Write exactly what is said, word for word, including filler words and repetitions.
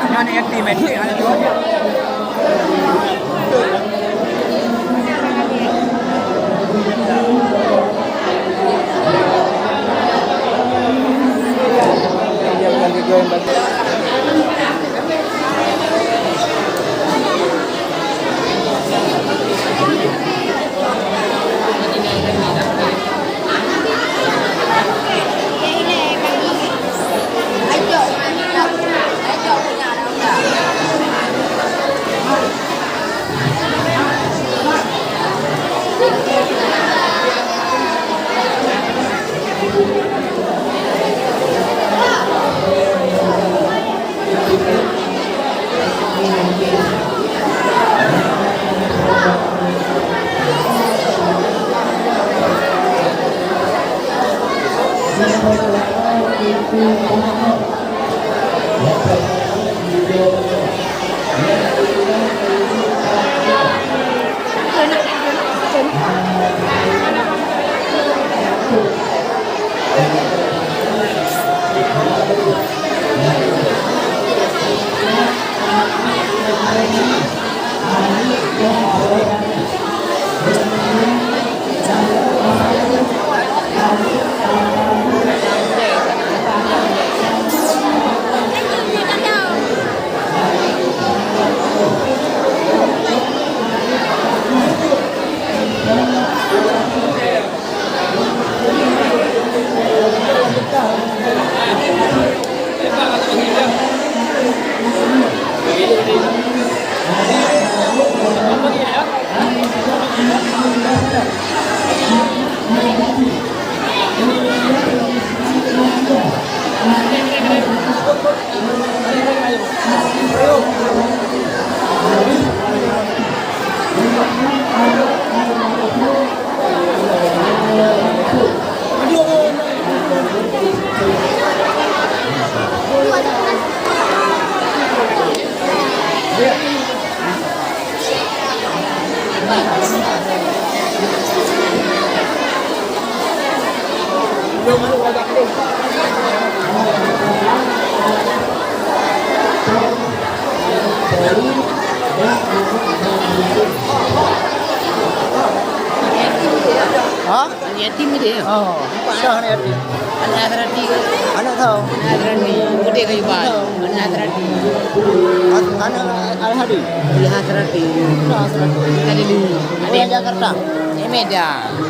Nyan yatim, yatim, anak dua. Ha? Aneuk yatim dia. Oh, sah aneuk yatim. Aneuk Hazrati ke? Aneuk tau. Aneuk Hazrati. Putih kayu bal. Tau. Aneuk Hazrati. As-, aneuk Al-Hadi. Iya, Hazrati. Nah, Hazrati. Tadi dulu. Oh, yang Jakarta? Eh, Medan.